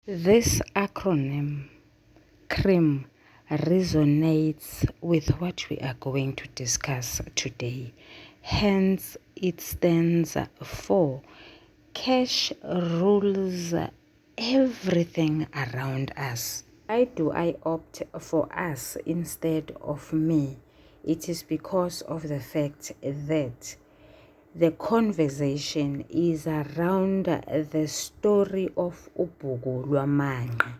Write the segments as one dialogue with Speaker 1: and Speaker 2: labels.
Speaker 1: This acronym, CREAM, resonates with what we are going to discuss today. Hence, it stands for Cash Rules Everything Around Us. Why do I opt for us instead of me? It is because of the fact that the conversation is around the story of Ubhuku Lwamanqe,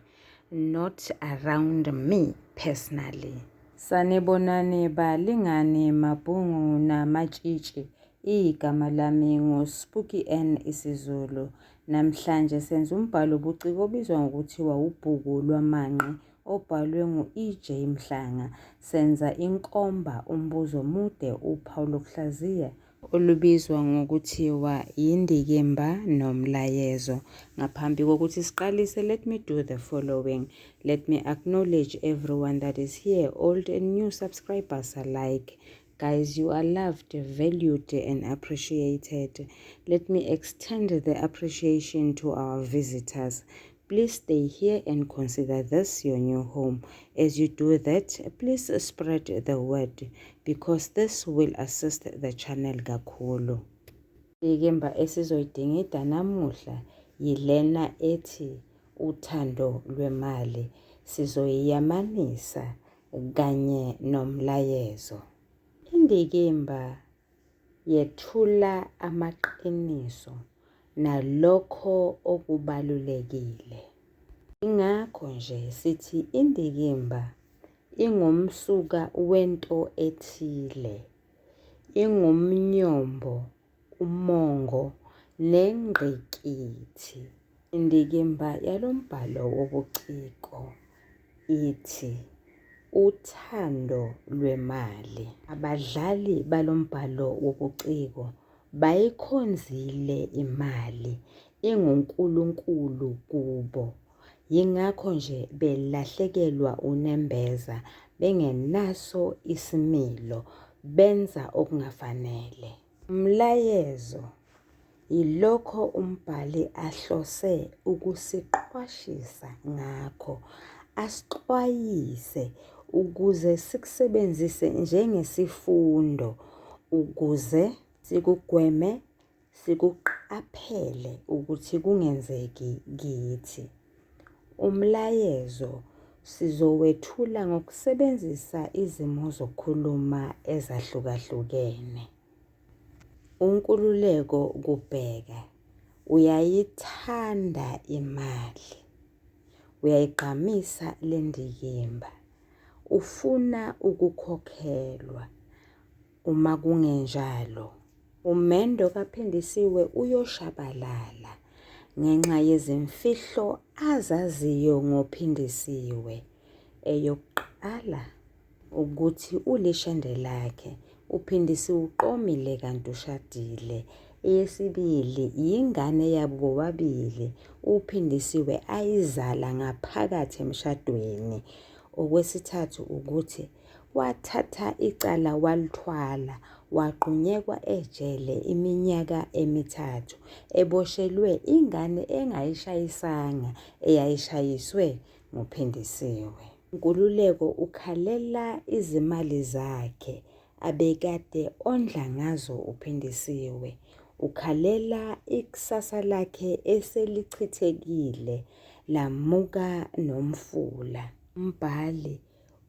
Speaker 1: not around me personally. Sanibonani balingani mabhungu namatshitshi. Igama lami nguSpooky N isiZulu. Namhlanje senza umbhalo obuciko obizwa ngokuthiwa Ubhuku Lwamanqe obhalwe ngu-E.J. Mhlanga. Senza inkomba, umbuzo omude, uphawu lokuhlaziya olubizwa ngokuthiwa yindikimba nomlayezo. Ngaphambi kokuthi siqalise, let me do the following. Let me acknowledge everyone that is here, old and new subscribers alike. Guys, you are loved, valued, and appreciated. Let me extend the appreciation to our visitors. Please stay here and consider this your new home. As you do that, please spread the word because this will assist the channel kakhulu. Indikimba esizoyidingida namuhla yilena ethi uthando lwemali. Sizoyiyamanisa kanye nomlayezo. Indikimba yethula amaqiniso nalokho okubalulekile. Ingakho nje sithi indikimba ingumsuka wento ethile, ingumnyombo, umongo nengqikithi. Indikimba yalombhalo wobuciko ithi uthando lwemali. Abadlali balombhalo wobuciko bayikhonzile imali, ingunkulunkulu kubo. Yingakho nje belahlekelwa unembeza, bengenaso isimilo, benza okungafanele. Umlayezo yilokho umbhali ahlose ukusiqwashisa ngakho, asixwayise ukuze sikusebenzise njengesifundo ukuze sikugweme, sikuqaphele ukuthi kungenzeki kithi. Umlayezo sizowethula ngokusebenzisa izimo zokukhuluma ezahlukahlukene. UNkululeko Kubheka uyayithanda imali, uyayigqamisa le ndikimba. Ufuna ukukhokhelwa, uma kungenjalo umendo kaPhindisiwe uyoshabalala ngenxa yezimfihlo azaziyo ngoPhindisiwe. Eyokuqala ukuthi ulishende lakhe, uPhindisiwe uqomile kanti ushadile. Eyesibili yingane yabo bobabili uPhindisiwe ayizala ngaphakathi emshadweni. Okwesithathu ukuthi wathatha icala walithwala wagqunyekwa ejele iminyaka emithathu eboshelwe ingane engayishayisanga eyayishayiswe nguPhindisiwe. Nkululeko ukhalela izimali zakhe abekade ondla ngazo uPhindisiwe. Ukhalela ikusasa lakhe eselichithekile lamuka nomfula. Umbhali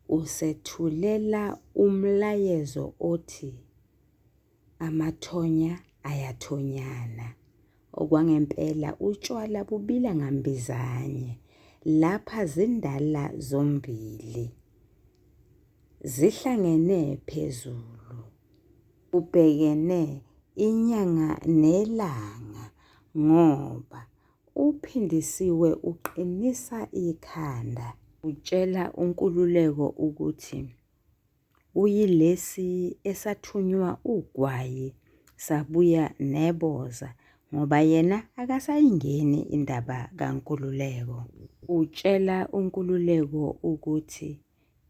Speaker 1: usethulela umlayezo othi amathonya ayathonyana. Okwangempela utshwala bubila ngambizanye. Lapha zindala zombili zihlangene phezulu. Kubhekene inyanga nelanga ngoba uPhindisiwe uqinisa ikhanda. Utshela uNkululeko ukuthi uyilesi esathunywa ugwayi sabuya neboza ngoba yena akasayingeni indaba kaNkululeko. Utshela uNkululeko ukuthi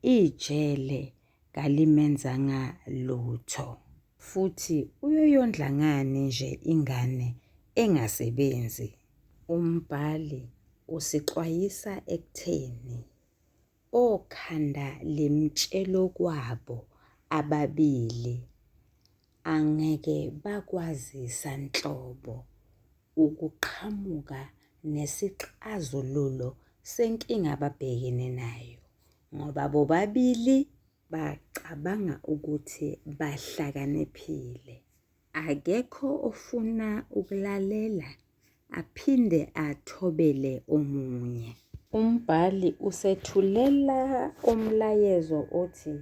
Speaker 1: ijele kalimenzanga lutho. Futhi uyoyondla ngani nje ingane engasebenzi? Umbhali usixwayisa ekutheni okhanda limtshelokwabo ababili angeke bakwazi sanhlobo ukuqhamuka nesixazululo senkinga ababhekene nayo ngoba bobabili bacabanga ukuthi bahlakaniphile. Akekho ofuna ukulalela aphinde athobele omunye. Umbhali usethulela umlayezo othi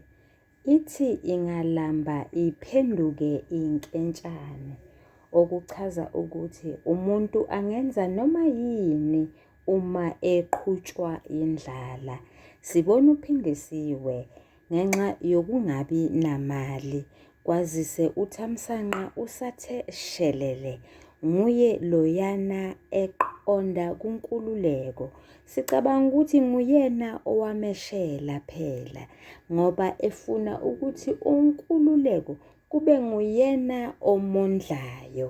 Speaker 1: ithi ingalamba iphenduke inkentshane, okuchaza ukuthi umuntu angenza noma yini uma eqhutshwa yindlala. Sibona uPhindisiwe ngenxa yokungabi namali kwazise uThamsanqa usathe shelele nguye loyana eqonda kuNkululeko. Sicabanga ukuthi nguyena owameshela phela ngoba efuna ukuthi uNkululeko kube nguyena omondlayo.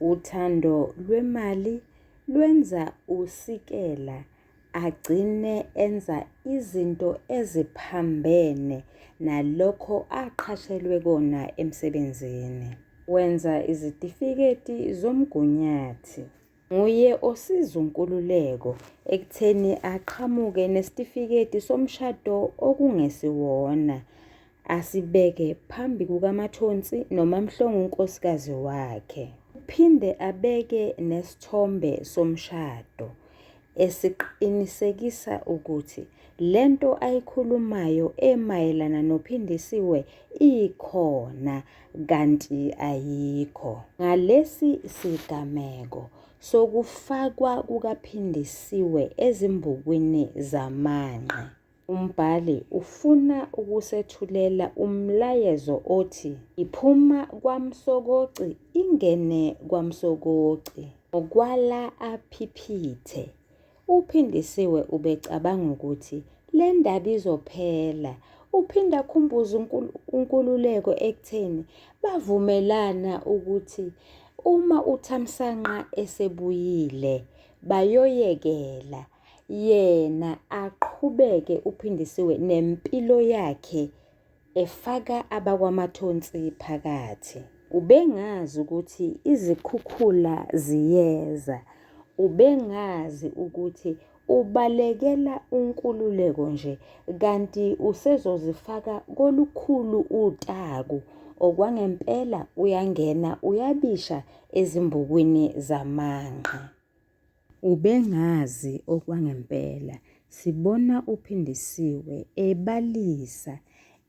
Speaker 1: Uthando lwemali lwenza uSikela agcine enza izinto eziphambene nalokho aqhashelwe kona emsebenzini. Wenza izitifiketi zomgunyathi. Nguye osiza uNkululeko ekutheni aqhamuke nesitifiketi somshado okungesiwona, asibeke phambi kukaMathonsi noMaMhlongo unkosikazi wakhe. Uphinde abeke nesithombe somshado esiqinisekisa ukuthi le nto ayikhulumayo emayelana noPhindisiwe ikhona kanti ayikho. Ngalesi sigameko sokufakwa kukaPhindisiwe ezimbukwini zamanqe, umbhali ufuna ukusethulela umlayezo othi iphuma kwaMsokoci ingene kwaMsokoci. Ngokwala aphiphithe, uPhindisiwe ubecabanga ukuthi le ndaba izophela. Uphinde akhumbuze uNkululeko ekutheni bavumelana ukuthi uma uThamsanqa esebuyile bayoyekela yena aqhubeke uPhindisiwe nempilo yakhe efaka abakwaMathonsi phakathi. Ubengazi ukuthi izikhukhula ziyeza. Ubengazi ukuthi ubalekela uNkululeko nje kanti usezozifaka kolukhulu utaku okwangempela uyangena uyabisha ezimbukwini zamanqe. Ubengazi okwangempela. Sibona uPhindisiwe ebalisa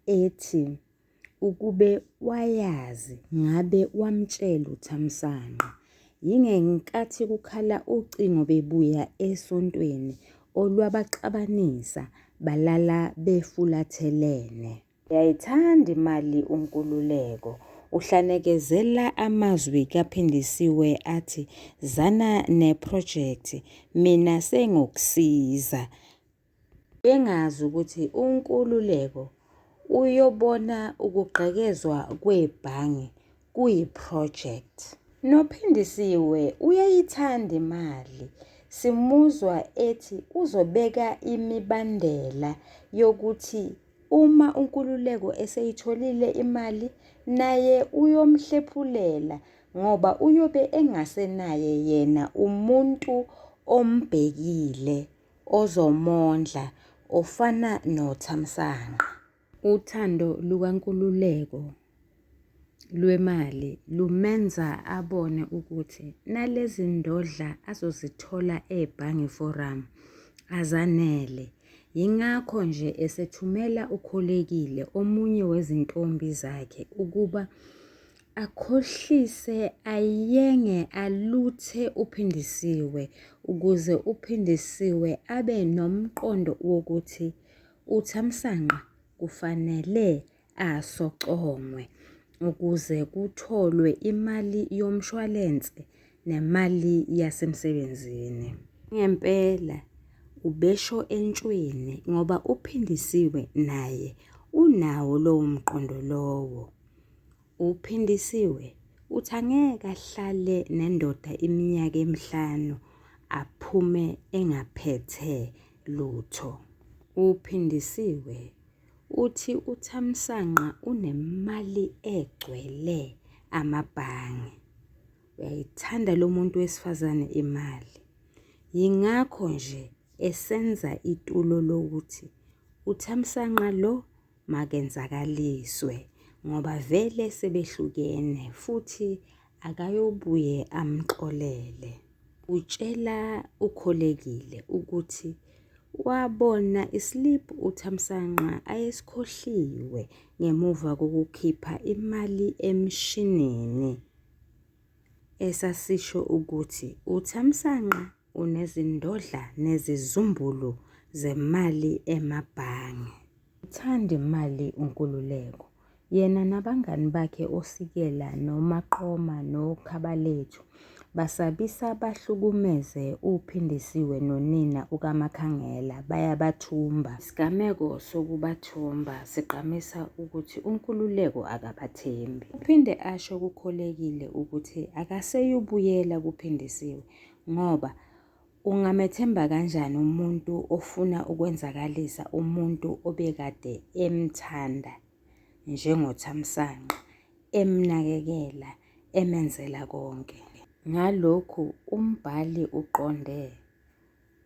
Speaker 1: ethi ukube wayazi ngabe wamtshela uThamsanqa. Yingenkathi kukhala ucingo bebuya esontweni olwabaxabanisa balala befulathelene. Uyayithanda imali uNkululeko. Uhlanekezela amazwi kaPhindisiwe athi zana ne-project mina sengokusiza. Bengazi ukuthi uNkululeko uyobona ukugqekezwa kwebhange kuyi-project. NoPhindisiwe uyayithanda imali. Simuzwa ethi uzobeka imibandela yokuthi Uma uNkululeko eseyitholile imali naye uyomhlephulela ngoba uyobe engasenaye yena umuntu ombhekile ozomondla ofana noThamsanqa. Uthando lukaNkululeko lwemali lumenza abone ukuthi nalezi ndodla azozithola ebhange forum azanele. Yingakho nje esethumela uKholekile, omunye wezintombi zakhe, ukuba akhohlise, ayenge, aluthe uPhindisiwe ukuze uPhindisiwe abe nomqondo wokuthi uThamsanqa kufanele asocongwe ukuze kutholwe imali yomshwalense nemali yasemsebenzini. Ngempela ubesho entshweni ngoba uPhindisiwe naye unawo lowo mqondo lowo. UPhindisiwe uthi angeke ahlale nendoda iminyaka emihlanu aphume engaphethe lutho. Uphindisiwe uthi uThamsanqa unemali egcwele amabhange. Uyayithanda lo muntu wesifazane imali. Yingakho nje esenza itulo lokuthi uThamsanqa lo makenzakaliswe ngoba vele sebehlukene futhi akayobuye amxolele. Utshela uKholekile ukuthi wabona islip uThamsanqa ayesikhohliwe ngemuva kokukhipha imali emshinini esasisho ukuthi uThamsanqa unezindodla nezizumbulu zemali emabhange. Uthanda imali uNkululeko. Yena nabangani bakhe oSikela noMaqoma noKhabalethu basabisa bahlukumeze uPhindisiwe nonina uKaMakhangela bayabathumba. Isigameko sokubathumba sigqamisa ukuthi uNkululeko akabathembi. Uphinde asho kuKholekile ukuthi akaseyubuyela kuPhindisiwe ngoba ungamethemba kanjani umuntu ofuna ukwenzakalisa umuntu obekade emthanda njengoThamsanqa, emnakekela, emenzela konke. Ngalokhu umbhali uqonde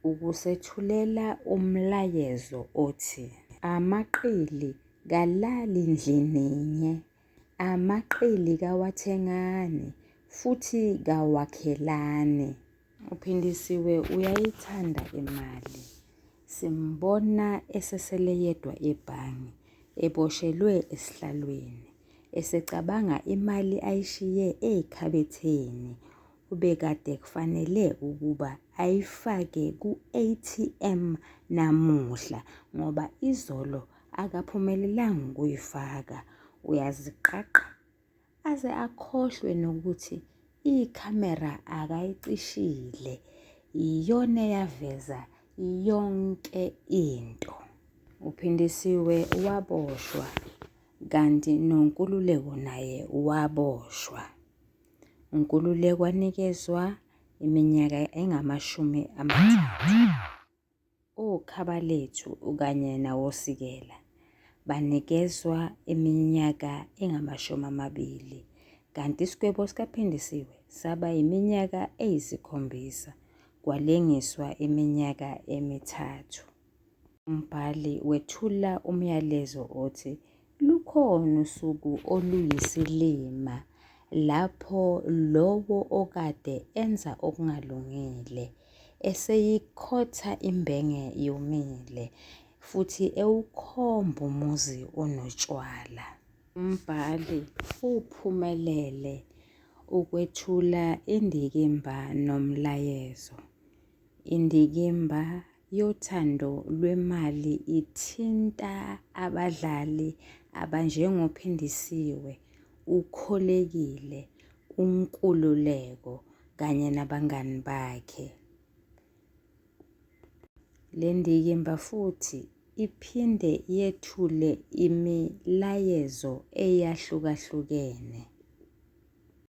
Speaker 1: ukusethulela umlayezo othi. Amaqili kalali ndlininye, amaqili kawathengani futhi kawakhelani. UPhindisiwe uyayithanda imali. Simbona esesele yedwa ebhange, eboshelwe esihlalweni, esecabanga imali ayishiye ekhabetheni obekade kufanele ukuba ayifake ku-ATM namuhla ngoba izolo akaphumelelanga ukuyifaka. Uyaziqaqa aze akhohlwe nokuthi ikhamera akayicishile iyona eyaveza yonke into. UPhindisiwe waboshwa kanti noNkululeko naye waboshwa. UNkululeko wanikezwa iminyaka engamashumi 30. OKhabalethu kanye nawoSikela banikezwa iminyaka engamashumi 2 kanti isigwebo sikaPhindisiwe saba iminyaka eyisikhombisa kwalengiswa iminyaka emithathu. Umbhali wethula umyalezo othi lukhona usuku oluyisilima lapho lowo okade enza okungalungile eseyikhotha imbenge yomile futhi ewukhomba umuzi onotshwala. Umbhali uphumelele ukwethula indikimba nomlayezo. Indikimba yothando lwemali ithinta abadlali abanjengoPhindisiwe, uKholekile, uNkululeko kanye nabangani bakhe. Le ndikimba futhi iphinde yethule imilayezo eyahlukahlukene.